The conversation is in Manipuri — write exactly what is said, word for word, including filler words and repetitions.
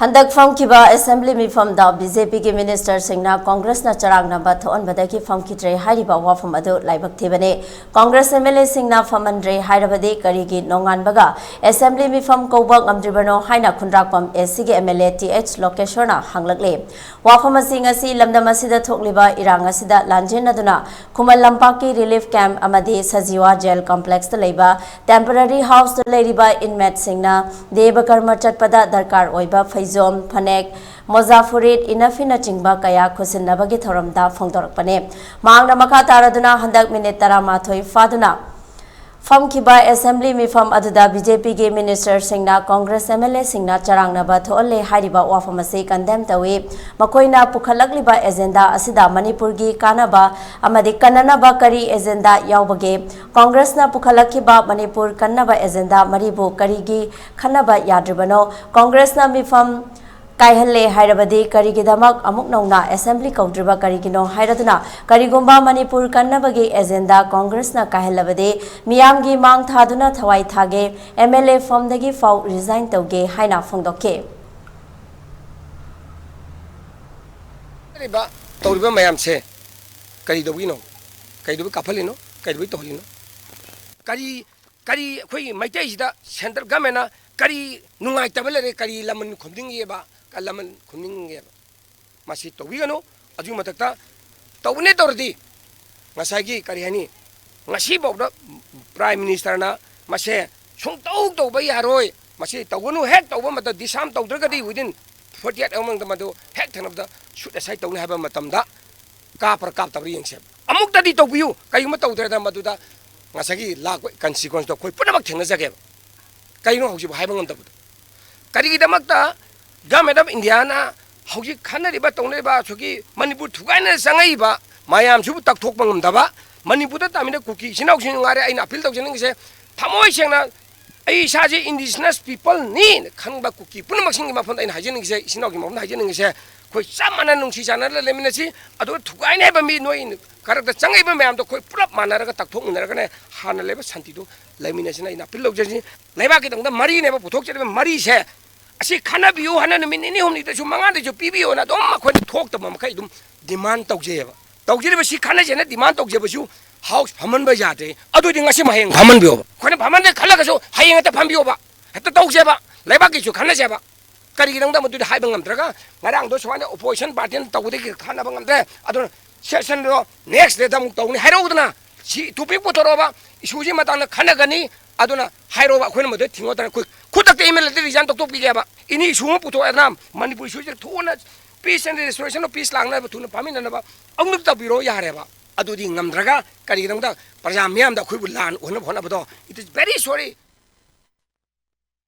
ꯍꯟꯗꯛ ꯐꯝꯈꯤꯕ ꯑꯦꯁꯦꯝꯕ꯭ꯂꯤ ꯃꯤꯐꯝꯗ ꯕꯤ ꯖꯦ ꯄꯤꯒꯤ ꯃꯤꯅꯤꯁꯇꯔꯁꯤꯡꯅ ꯀꯣꯡꯒ꯭ꯔꯦꯁꯅ ꯆꯔꯥꯡꯅꯕ ꯊꯣꯛꯍꯟꯕꯗꯒꯤ ꯐꯝꯈꯤꯗ꯭ꯔꯦ ꯍꯥꯏꯔꯤꯕ ꯋꯥꯐꯝ ꯑꯗꯨ ꯂꯥꯏꯕꯛ ꯊꯤꯕꯅꯤ꯫ ꯀꯣꯡꯒ꯭ꯔꯦꯁ ꯑꯦꯝ ꯑꯦꯜ ꯑꯦꯁꯤꯡꯅ ꯐꯝꯍꯟꯗ꯭ꯔꯦ ꯍꯥꯏꯔꯕꯗꯤ ꯀꯔꯤꯒꯤ ꯅꯣꯡꯉꯥꯟꯕꯒ ꯑꯦꯁꯦꯝꯕ꯭ꯂꯤ ꯃꯤꯐꯝ ꯀꯧꯕ ꯉꯝꯗ꯭ꯔꯤꯕꯅꯣ ꯍꯥꯏꯅ ꯈꯨꯟꯗ꯭ꯔꯥꯛꯄꯝ ꯑꯦ ꯁꯤꯒꯤ M L A T H ꯂꯣꯀꯦꯁ꯭ꯋꯔꯅ ꯍꯪꯂꯛꯂꯤ꯫ ꯋꯥꯐꯝ ꯑꯁꯤ ꯉꯁꯤ ꯂꯝꯗꯝ ꯑꯁꯤꯗ ꯊꯣꯛꯂꯤꯕ ꯏꯔꯥꯡ ꯑꯁꯤꯗ ꯂꯥꯟꯖꯦꯟꯅꯗꯨꯅ ꯈꯨꯃꯟ ꯂꯝꯄꯥꯛꯀꯤ ꯔꯤꯂꯤꯐ ꯀꯦꯝꯞ ꯑꯃꯗꯤ ꯁꯖꯤꯋꯥ ꯖꯦꯜ ꯀꯝꯄ꯭ꯂꯦꯛꯁꯇ ꯂꯩꯕ ꯇꯦꯝꯄꯔꯔꯤ ꯍꯥꯎꯁꯇ ꯂꯩꯔꯤꯕ ꯏꯟꯃꯦꯠꯁꯤꯡꯅ ꯗꯦꯕ ꯀꯔꯃ ꯆꯠꯄꯗ ꯗꯔꯀꯥꯔ ꯑꯣꯏꯕ ꯐꯩꯖꯣꯝ, ꯐꯅꯦꯛ, ꯃꯣꯖꯥ ꯐꯨꯔꯤꯠ, ꯏꯅꯐꯤꯅꯆꯤꯡꯕ ꯀꯌꯥ ꯈꯨꯠꯁꯤꯟꯅꯕꯒꯤ ꯊꯧꯔꯝꯗ ꯐꯣꯡꯗꯣꯔꯛꯄꯅꯤ꯫ ꯃꯍꯥꯛꯅ ꯃꯈꯥ ꯇꯥꯔꯗꯨꯅ ꯍꯟꯗꯛ ꯃꯤꯅꯤꯠ ꯇꯔꯥꯃꯥꯊꯣꯏ ꯐꯥꯗꯨꯅ ꯐꯝꯈꯤꯕ ꯑꯦꯁꯦꯝꯕ꯭ꯂꯤ ꯃꯤꯐꯝ ꯑꯗꯨꯗ ꯕꯤ ꯖꯦ ꯄꯤꯒꯤ ꯃꯤꯅꯤꯁꯇꯔꯁꯤꯡꯅ ꯀꯣꯡꯒ꯭ꯔꯦꯁ ꯑꯦꯝ ꯑꯦꯜ ꯑꯦꯁꯤꯡꯅ ꯆꯔꯥꯡꯅꯕ ꯊꯣꯛꯍꯜꯂꯦ ꯍꯥꯏꯔꯤꯕ ꯋꯥꯐꯝ ꯑꯁꯤ ꯀꯟꯗꯦꯝ ꯇꯧꯏ꯫ ꯃꯈꯣꯏꯅ ꯄꯨꯈꯠꯂꯛꯂꯤꯕ ꯑꯦꯖꯦꯟꯗꯥ ꯑꯁꯤꯗ ꯃꯅꯤꯄꯨꯔꯒꯤ ꯀꯥꯟꯅꯕ ꯑꯃꯗꯤ ꯀꯟꯅꯅꯕ ꯀꯔꯤ ꯑꯦꯖꯦꯟꯗꯥ ꯌꯥꯎꯕꯒꯦ? ꯀꯣꯡꯒ꯭ꯔꯦꯁꯅ ꯄꯨꯈꯠꯂꯛꯈꯤꯕ ꯃꯅꯤꯄꯨꯔ ꯀꯟꯅꯕ ꯑꯦꯖꯦꯟꯗꯥ ꯃꯔꯤꯕꯨ ꯀꯔꯤꯒꯤ ꯈꯟꯅꯕ ꯌꯥꯗ꯭ꯔꯤꯕꯅꯣ? ꯀꯣꯡꯒ꯭ꯔꯦꯁꯅ ꯃꯤꯐꯝ ꯀꯥꯏꯍꯜꯂꯦ ꯍꯥꯏꯔꯕꯗꯤ ꯀꯔꯤꯒꯤꯗꯃꯛ ꯑꯃꯨꯛ ꯅꯧꯅ ꯑꯦꯁꯦꯝꯕ꯭ꯂꯤ ꯀꯧꯗ꯭ꯔꯤꯕ ꯀꯔꯤꯒꯤꯅꯣ ꯍꯥꯏꯔꯗꯨꯅ, ꯀꯔꯤꯒꯨꯝꯕ ꯃꯅꯤꯄꯨꯔ ꯀꯟꯅꯕꯒꯤ ꯑꯦꯖꯦꯟꯗꯥ ꯀꯣꯡꯒ꯭ꯔꯦꯁꯅ ꯀꯥꯏꯍꯜꯂꯕꯗꯤ ꯃꯤꯌꯥꯝꯒꯤ ꯃꯥꯡ ꯊꯥꯗꯨꯅ ꯊꯋꯥꯏ ꯊꯥꯒꯦ, ꯑꯦꯝ ꯑꯦꯜ ꯑꯦ ꯐꯝꯗꯒꯤ ꯐꯥꯎ ꯔꯤꯖꯥꯏꯟ ꯇꯧꯒꯦ ꯍꯥꯏꯅ ꯐꯣꯡꯗꯣꯛꯈꯤ꯫ ꯇꯧꯔꯤꯕ, ꯇꯧꯔꯤꯕ ꯃꯌꯥꯝꯁꯦ ꯀꯔꯤ ꯇꯧꯕꯒꯤꯅꯣ? ꯀꯩꯗꯧꯕꯩ ꯀꯥꯞꯍꯜꯂꯤꯅꯣ? ꯀꯩꯗꯧꯕꯩ ꯇꯧꯍꯜꯂꯤꯅꯣ? ꯀꯔꯤ, ꯀꯔꯤ ꯑꯩꯈꯣꯏ ꯃꯩꯇꯩꯁꯤꯗ ꯁꯦꯟꯇ꯭ꯔꯦꯜ ꯒꯃꯦꯟꯅ ꯀꯔꯤ ꯅꯨꯡꯉꯥꯏꯇꯕ ꯂꯩꯔꯦ? ꯀꯔꯤ ꯂꯃꯟ ꯈꯨꯝꯅꯤꯡꯒꯦꯕ? ꯀ-, ꯂꯃꯟ ꯈꯨꯝꯅꯤꯡꯒꯦꯕ? ꯃꯁꯤ ꯇꯧꯕꯤꯒꯅꯨ꯫ ꯑꯗꯨꯒꯤ ꯃꯊꯛꯇ ꯇꯧꯕꯅꯦ ꯇꯧꯔꯗꯤ ꯉꯁꯥꯏꯒꯤ ꯀꯔꯤ ꯍꯥꯏꯅꯤ, ꯉꯁꯤꯐꯥꯎꯗ ꯄ꯭ꯔꯥꯏꯝ ꯃꯤꯅꯤꯁꯇꯔꯅ ꯃꯁꯦ ꯁꯨꯡꯇꯧ ꯇꯧꯕ ꯌꯥꯔꯣꯏ, ꯃꯁꯤ ꯇꯧꯒꯅꯨ, ꯍꯦꯛ ꯇꯧꯕ ꯃꯇꯝꯗ ꯗꯤꯁꯥꯝ ꯇꯧꯗ꯭ꯔꯒꯗꯤ ꯋꯤꯗꯤꯟ ꯐꯣꯔꯇꯤ ꯑꯩꯠ ꯑꯋꯥꯔ ꯃꯅꯨꯡꯗ ꯃꯗꯨ ꯍꯦꯛ ꯊꯦꯡꯅꯕꯗ ꯁꯨꯠ ꯑꯁꯥꯏ ꯇꯧꯅꯤ ꯍꯥꯏꯕ ꯃꯇꯝꯗ ꯀꯥꯞꯄ꯭ꯔꯥ ꯀꯥꯞꯇꯕ꯭ꯔꯥ ꯌꯦꯡꯁꯦꯕ꯫ ꯑꯃꯨꯛꯇꯗꯤ ꯇꯧꯕꯤꯌꯨ, ꯀꯔꯤꯒꯨꯝꯕ ꯇꯧꯗ꯭ꯔꯦꯗ ꯃꯗꯨꯗ ꯉꯁꯥꯏꯒꯤ ꯂꯥꯛꯄ ꯀꯟꯁꯤꯀ꯭ꯋꯦꯟꯁꯇꯣ ꯑꯩꯈꯣꯏ ꯄꯨꯝꯅꯃꯛ ꯊꯦꯡꯅꯖꯒꯦꯕ꯫ ꯀꯔꯤꯅꯣ ꯍꯧꯖꯤꯛꯐꯥꯎ ꯍꯥꯏꯕ ꯉꯝꯗꯕꯗꯣ? ꯀꯔꯤꯒꯤꯗꯃꯛꯇ ꯒꯃꯦꯟ ꯑꯣꯐ ꯏꯟꯗꯤꯌꯥꯅ ꯍꯧꯖꯤꯛ ꯈꯟꯅꯔꯤꯕ ꯇꯧꯅꯔꯤꯕ ꯑꯁꯨꯛꯀꯤ ꯃꯅꯤꯄꯨꯔ ꯊꯨꯒꯥꯏꯅ ꯆꯪꯉꯛꯏꯕ ꯃꯌꯥꯝꯁꯤꯕꯨ ꯇꯛꯊꯣꯛꯄ ꯉꯝꯗꯕ, ꯃꯅꯤꯄꯨꯔꯗ ꯇꯥꯃꯤꯟꯅ ꯀꯨꯀꯤ ꯏꯆꯤꯟ ꯏꯅꯥꯎꯁꯤꯡ ꯉꯥꯏꯔꯦ ꯑꯩꯅ ꯑꯄꯤꯜ ꯇꯧꯖꯅꯤꯡꯉꯤꯁꯦ, ꯊꯃꯣꯏ ꯁꯦꯡꯅ ꯑꯩ ꯏꯁꯥꯁꯦ ꯏꯟꯗꯤꯖꯤꯅꯁ ꯄꯤꯄꯜꯅꯤ ꯈꯪꯕ ꯀꯨꯀꯤ ꯄꯨꯝꯅꯃꯛꯁꯤꯡꯒꯤ ꯃꯐꯝꯗ ꯑꯩꯅ ꯍꯥꯏꯖꯅꯤꯡꯉꯤꯁꯦ, ꯏꯆꯤꯟ ꯏꯅꯥꯎꯒꯤ ꯃꯐꯝꯗ ꯍꯥꯏꯖꯅꯤꯡꯉꯤꯁꯦ, ꯑꯩꯈꯣꯏ ꯆꯞ ꯃꯥꯟꯅ ꯅꯨꯡꯁꯤ ꯆꯥꯟꯅꯅ ꯂꯩꯃꯤꯟꯅꯁꯤ꯫ ꯑꯗꯨꯒ ꯊꯨꯒꯥꯏꯅꯤ ꯍꯥꯏꯕ ꯃꯤ ꯅꯣꯏ ꯀꯔꯛꯇ ꯆꯪꯉꯛꯏꯕ ꯃꯌꯥꯝꯗꯣ ꯑꯩꯈꯣꯏ ꯄꯨꯂꯞ ꯃꯥꯟꯅꯔꯒ ꯇꯛꯊꯣꯛꯃꯤꯟꯅꯔꯒꯅꯦ ꯍꯥꯟꯅ ꯂꯩꯕ ꯁꯥꯟꯇꯤꯗꯣ ꯂꯩꯃꯤꯟꯅꯁꯤꯅ ꯑꯩꯅ ꯑꯄꯤꯜ ꯇꯧꯖꯔꯤꯁꯤꯅꯤ꯫ ꯂꯩꯕꯥꯛꯀꯤꯗꯃꯛꯇ ꯃꯔꯤꯅꯦꯕ ꯄꯨꯊꯣꯛꯆꯔꯤꯕ ꯃꯔꯤꯁꯦ, ꯑꯁꯤ ꯈꯟꯅꯕꯤꯌꯨ ꯍꯥꯏꯅ ꯅꯨꯃꯤꯠ ꯅꯤꯅꯤ ꯍꯨꯝꯅꯤꯗꯁꯨ ꯃꯉꯥꯗꯁꯨ ꯄꯤꯕꯤꯌꯣꯅ ꯑꯗꯨꯝ ꯑꯩꯈꯣꯏꯅ ꯊꯣꯛꯇꯕ ꯃꯈꯩ ꯑꯗꯨꯝ demand ꯇꯧꯖꯩꯑꯕ꯫ ꯇꯧꯖꯔꯤꯕ ꯁꯤ ꯈꯟꯅꯁꯦꯅ demand ꯇꯧꯖꯕꯁꯨ House ꯐꯝꯍꯟꯕ ꯌꯥꯗ꯭ꯔꯦ꯫ ꯑꯗꯨꯗꯤ ꯉꯁꯤ ꯍꯌꯦꯡ ꯐꯝꯍꯟꯕꯤꯌꯣꯕ꯫ ꯑꯩꯈꯣꯏꯅ ꯐꯝꯍꯟꯗꯦ ꯈꯜꯂꯒꯁꯨ ꯍꯌꯦꯡ ꯍꯦꯛꯇ ꯐꯝꯕꯤꯌꯣꯕ꯫ ꯍꯦꯛꯇ ꯇꯧꯁꯦꯕ꯫ ꯂꯩꯕꯥꯛꯀꯤꯁꯨ ꯈꯟꯅꯁꯦꯕ꯫ ꯀꯔꯤꯒꯤꯗꯃꯛꯇ ꯃꯗꯨꯗꯤ ꯍꯥꯏꯕ ꯉꯝꯗ꯭ꯔꯒ ꯉꯔꯥꯡꯗꯣ ꯁꯨꯃꯥꯏꯅ opposition party ꯅ ꯇꯧꯕꯗꯒꯤ ꯈꯟꯅꯕ ꯉꯝꯗ꯭ꯔꯦ꯫ ꯑꯗꯨꯅ session ꯗꯣ next day ꯗ ꯑꯃꯨꯛ ꯇꯧꯅꯤ ꯍꯥꯏꯔꯛꯎꯗꯅ꯫ ꯁꯤ topic ꯄꯨꯊꯣꯔꯛꯑꯣꯕ, issue ꯁꯤ ꯃꯇꯥꯡꯗ ꯈꯟꯅꯒꯅꯤ꯫ ꯑꯗꯨꯅ ꯍꯥꯏꯔꯛꯑꯣꯕ, ꯑꯩꯈꯣꯏꯅ ꯃꯗꯨ ꯊꯤꯡꯉꯣꯗꯅ ꯑꯩꯈꯣꯏ ꯈꯨꯗꯛꯇ M L A the resign ꯇꯧꯊꯣꯛꯄꯤꯒꯦꯕ꯫ Any issue ꯑꯃ ꯄꯨꯊꯣꯛꯑꯦꯗꯅ ꯃꯅꯤꯄꯨꯔ issue ꯁꯦ ꯊꯨꯅ peace and restoration of peace ꯂꯥꯛꯅꯕ ꯊꯨꯅ ꯐꯥꯃꯤꯟꯅꯅꯕ ꯑꯃꯨꯛꯇ ꯇꯧꯕꯤꯔꯣ ꯌꯥꯔꯦꯕ꯫ ꯑꯗꯨꯗꯤ ꯉꯝꯗ꯭ꯔꯒ ꯀꯔꯤꯒꯤꯗꯃꯛꯇ ꯄ꯭ꯔꯖꯥ ꯃꯤꯌꯥꯝꯗ ꯑꯩꯈꯣꯏꯕꯨ ꯂꯥꯟ ꯑꯣꯏꯅꯕ ꯍꯣꯠꯅꯕꯗꯣ? It is very sorry꯫